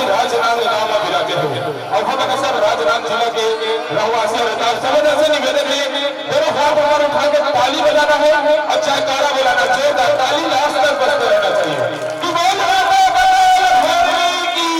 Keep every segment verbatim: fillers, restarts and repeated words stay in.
राजनांदगांव में विराजित हो। और हम सब राजनांद जिला के रहवासी और रहदार सब से निवेदन है, दोनों हाथ ऊपर उठा के ताली बजाना है और जयकारा बोलाना, जोरदार ताली लास्ट तक बजते रहना चाहिए। कि बोल माता बैल भवानी की।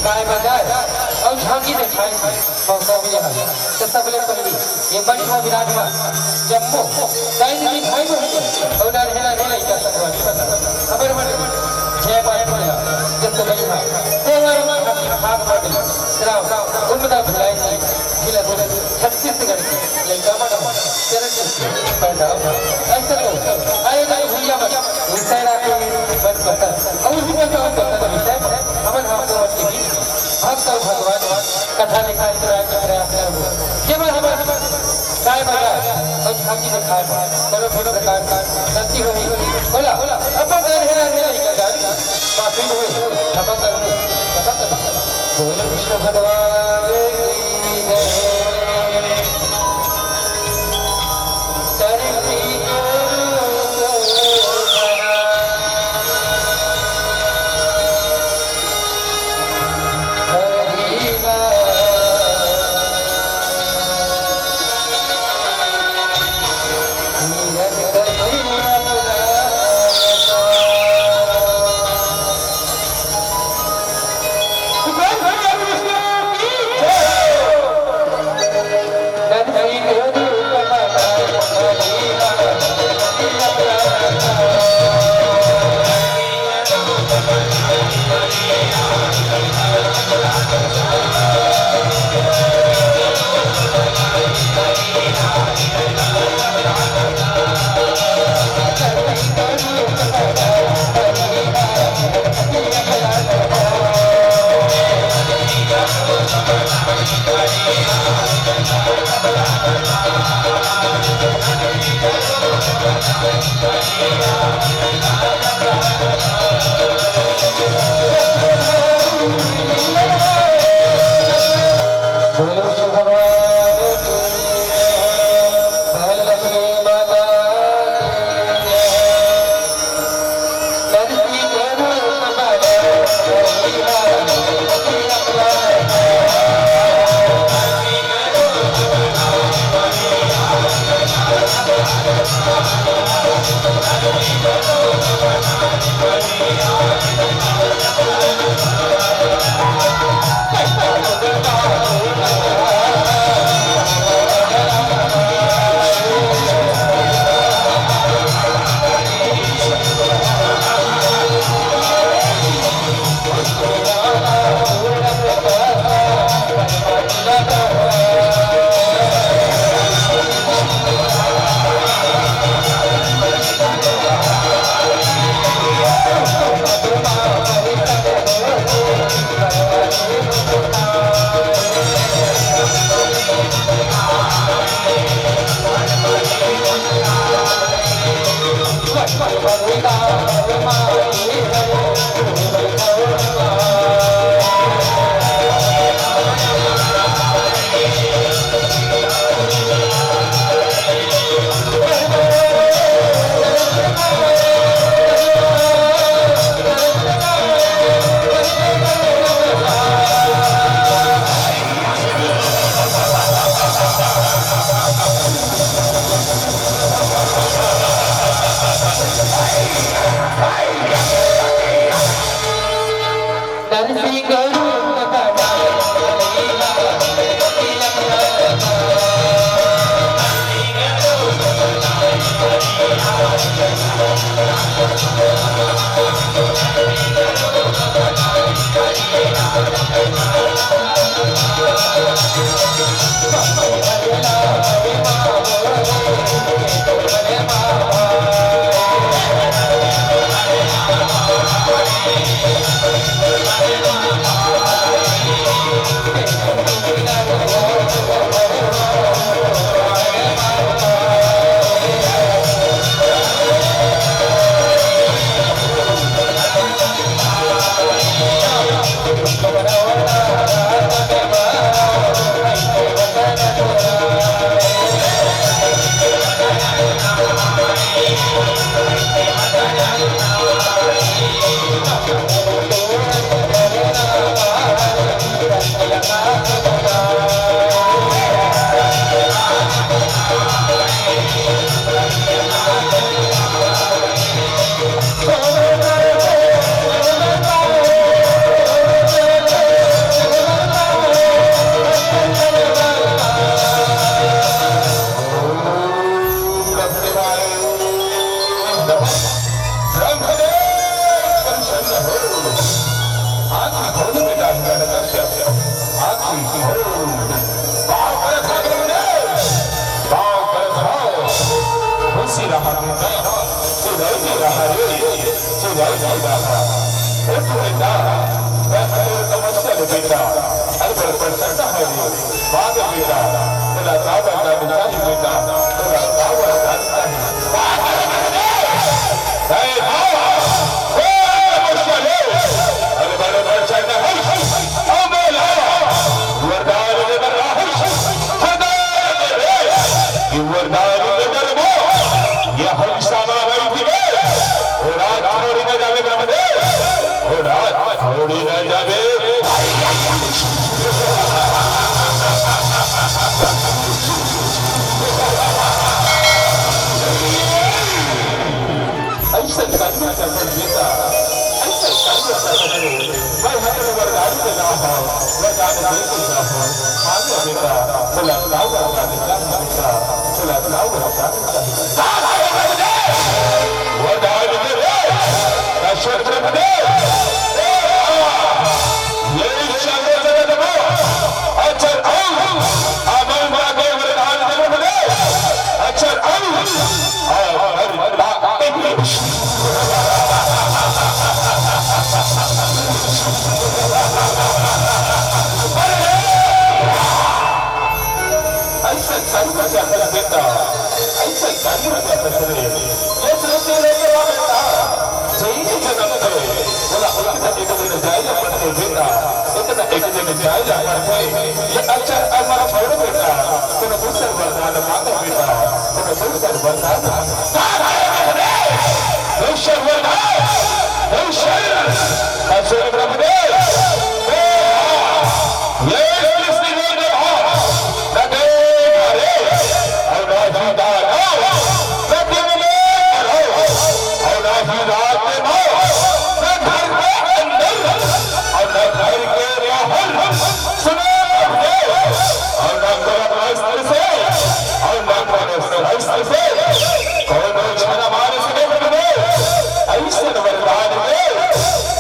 गाय बजाए अउ झांकी देखाए के मौका मिले हवे। त सबले पहिली ये बड़े विराट म जम्मो दाई दीदी भाई बहिनी अउ नन्हे नन्हे लइका संगवारी मन ला हमर मन जय माता दी ला जस बइहा तेहर मन भाग माटी श्राव उर्मिला भिलाई जी जिला दुर्ग छत्तीसगढ़ के लइका मन चरण चित के प्रणाम। अइसे तो आए गए भैया मन विषय राखे बन पता अउ उही मन का विषय हमन हम लोगन के बीच भक्त अउ भगवान कथा लिखाए के प्रयास करबो। जेमा हमर गाय बजाए अउ झांकी देखाए म कोनो भी प्रकार के गलती होही, ओला अपन नन्हे नन्हे लइका जान माफी होही, क्षमा करहू, क्षमा करहू। बोल विष्णु भगवान की जय। खुशी रहा बेटा, चिरंजी रहा रे, चिरंजी रहा। उठ बेटा, मैं तेरे तपस्या ले बेटा, अरे बड़ प्रसन्न है रे। मांग बेटा, तोला का वरदान चाही बेटा, तोला का वरदान चाही। जय हो, जय हो, अरे बड़ प्रसन्न है। वरदान दे बर राहुल, वरदान दे रे, ये वरदान दे बर वो, ये हम सामा भाई जी के, और आज छोड़ी ना जावे ब्रह्मदेव, और आज छोड़ी ना जावे। ऐसे कर्म कर बेटा, ऐसे कर्म कर। मैं हर वरदान के नाम हूँ, वरदान दे के नाम हूँ। मांगे बेटा, बोला का वरदान का बेटा, बोला का वरदान का। वरदान दे दे, दशरथ दे। ये चंद्र जगत में अचर अंग, अमर मांगे वरदान दे दे। अचर अंग, अमर मांगे। ऐसा कर्म क्या कर बेटा, ऐसा कर्म क्या कर रे? ये सृष्टि लेके आ बेटा, जय जगत है। बोला, एक दिन जाए अपन को बेटा, एक दिन, एक दिन जाए अपन को। ये अचर अमर छोड़ बेटा, तूने दूसर वरदान मांगा बेटा, तूने दूसर वरदान मांगा। दूसर वरदान, दूसर, दूसर वरदान। ये सृष्टि में जो हो, न देव न रे, और ना ही दानव, न दिन में रहो, और ना ही रात में हो, न घर के अंदर, और न घर के बाहर। सुनो रे, और न करो अस्त्र से, और न करो शस्त्र से, कोनो छल मार से नहीं बने, ऐसे वरदान दे,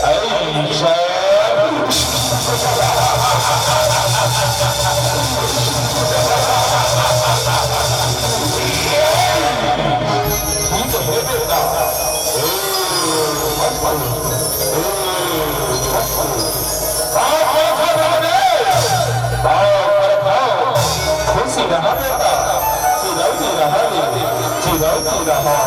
ऐसे। खुशी रहा बेटा, चिरंजी रहा रे, चिरंजी रहा।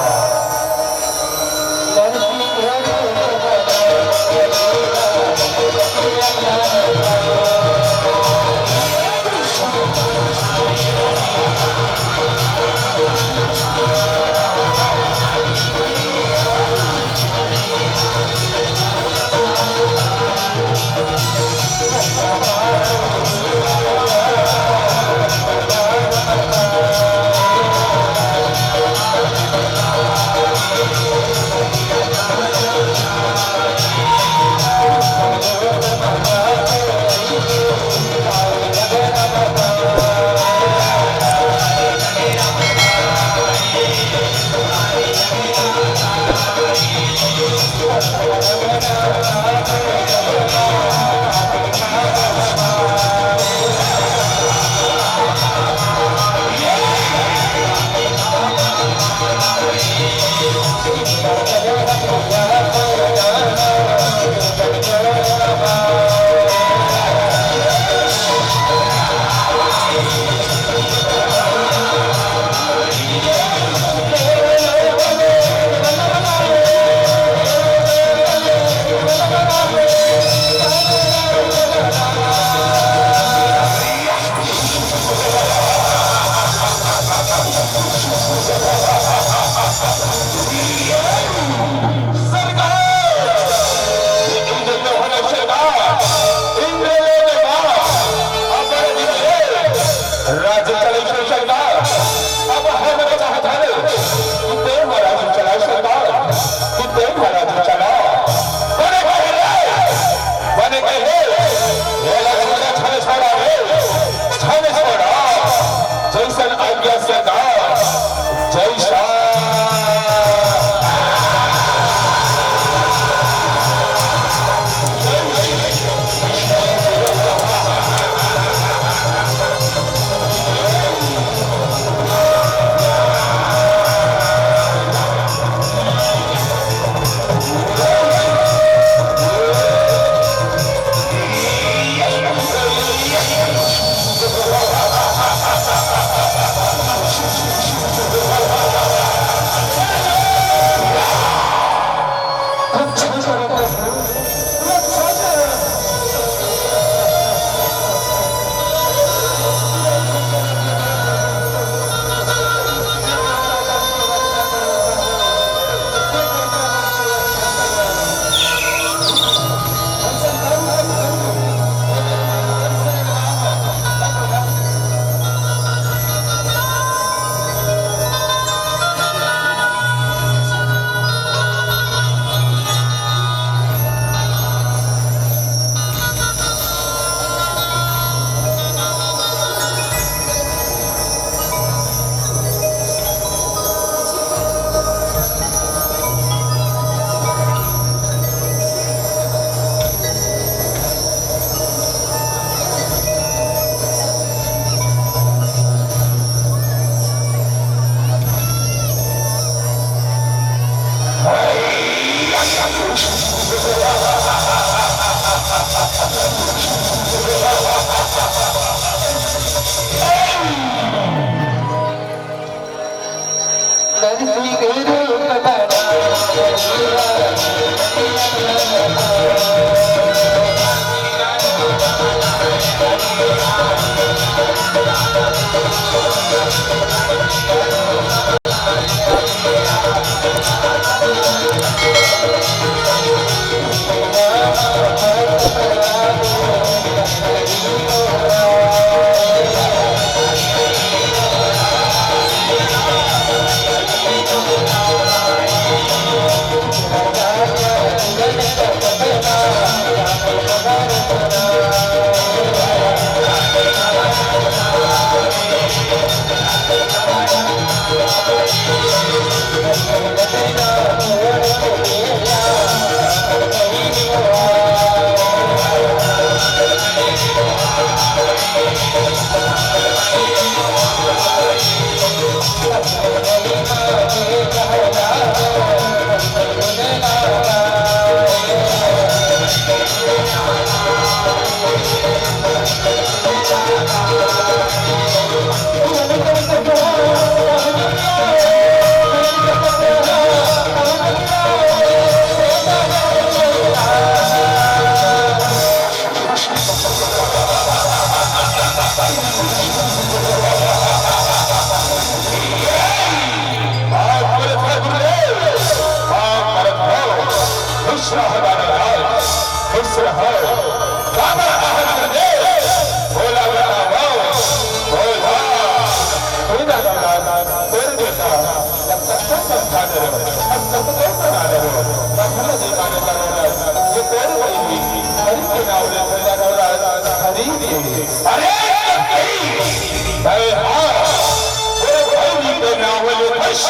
खुश रहो दादा लाल, खुश रहो। बाबा आए गुरुदेव, भोला बाबा, भोला। हे दादा लाल, तोर बेटा, अब तक तो समझा दे रहे हो, अब तक तो बना दे रहे हो। बाबा जी माने दादा लाल, ये तोर भाई भी, हरि के नाम ले भोला दादा लाल, हरि के। अरे, अरे हाँ, तोर भाई भी तो नाम ले खुश।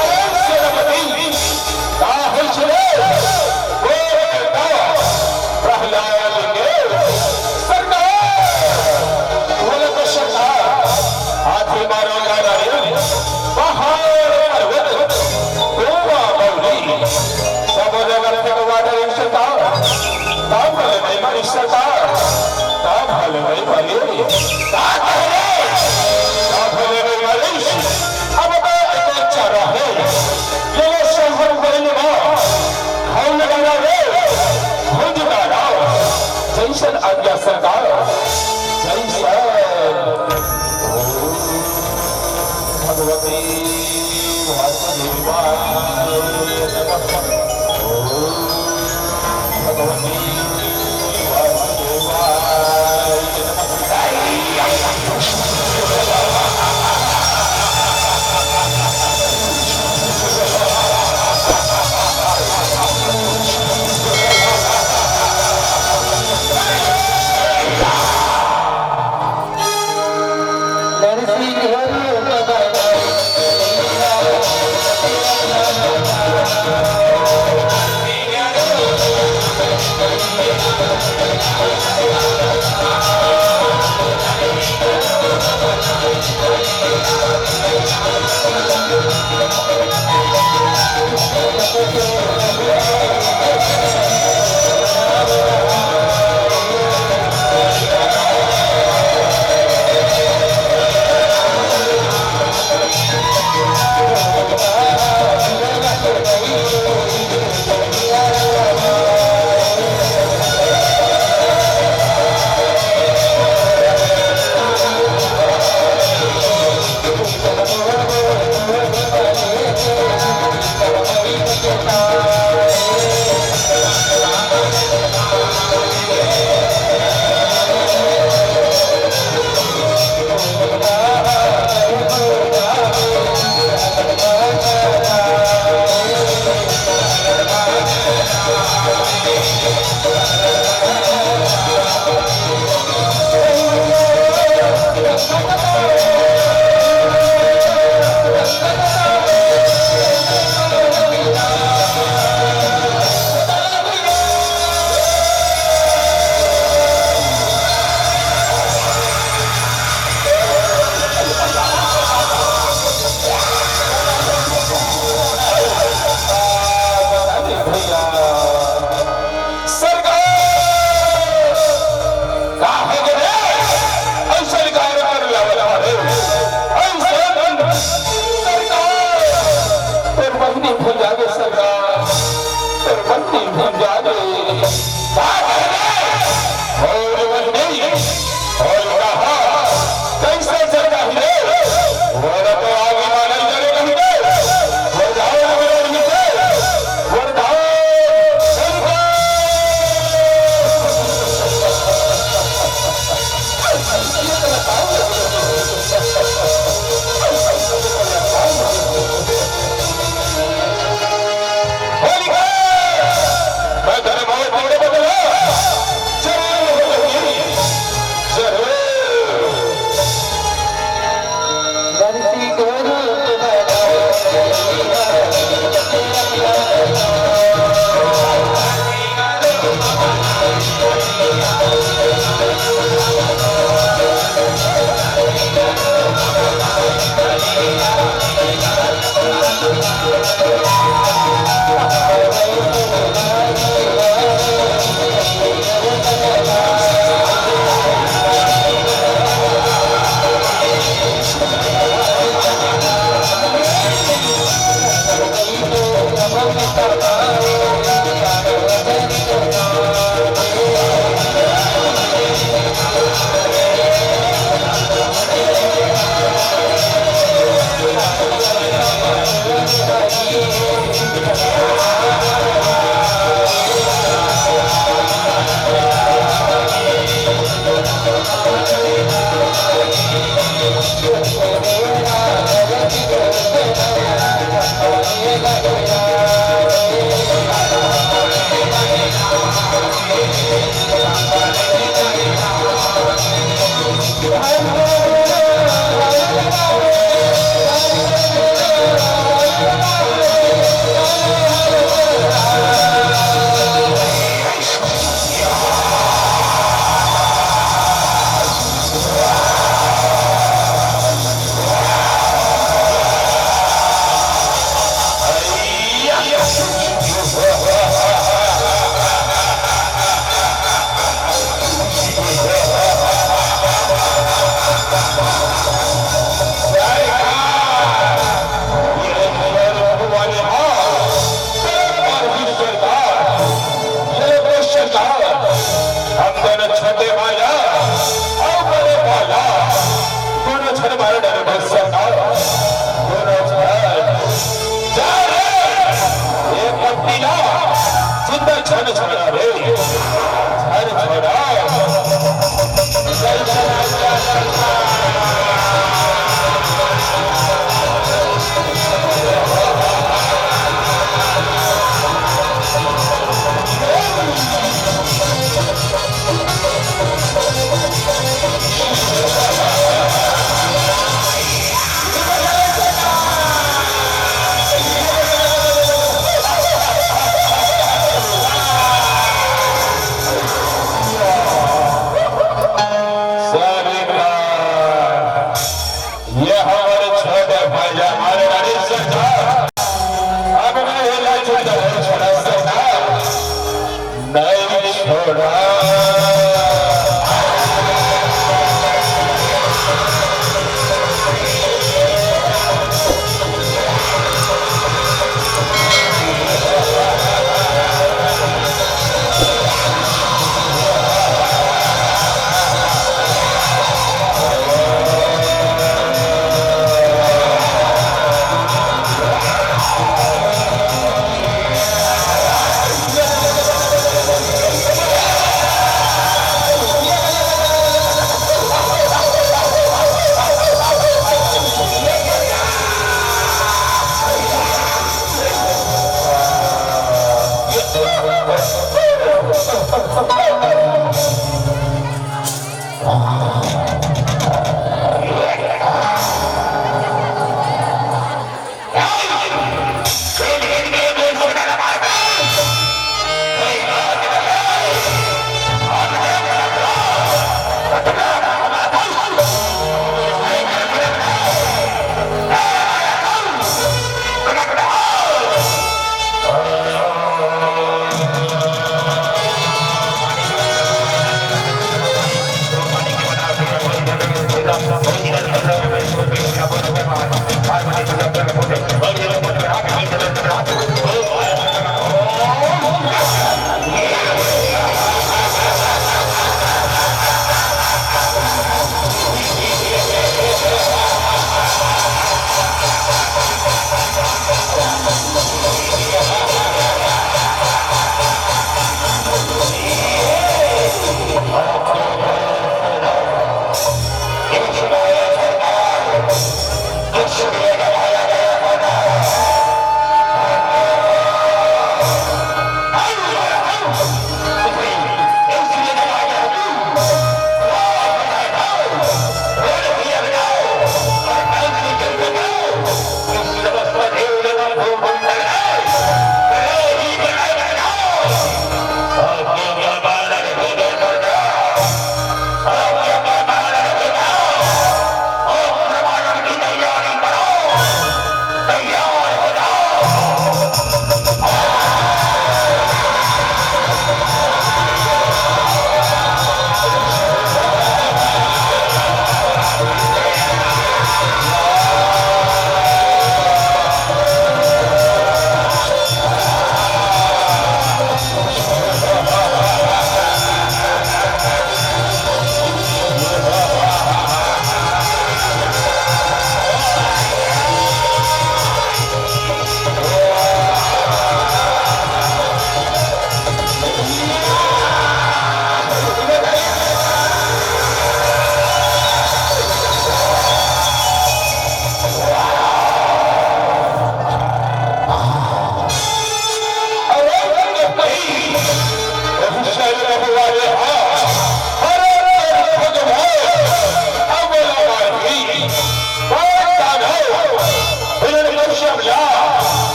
अरे सेनापति, का होइस रे? ओ बेटा, प्रहलाद के सरकार, बोले तो सरकार, हाथी मारो गाड़ा रे, पहाड़ पर्वत, कुआं बावली, सब जगह फेंकवा दे सरकार। का भले नहीं मानिस सरकार? का भले नहीं मानिस? का कहे रे? का भले नहीं मानिस? अब तो एक चारा है। ये वो शंभर बन मा। हम लगाना रे। हम जुगाड़ा। जैसन आज्ञा सरकार। जैसन। भगवती वासुदेवाय नमः। भगवती वासुदेवाय नमः।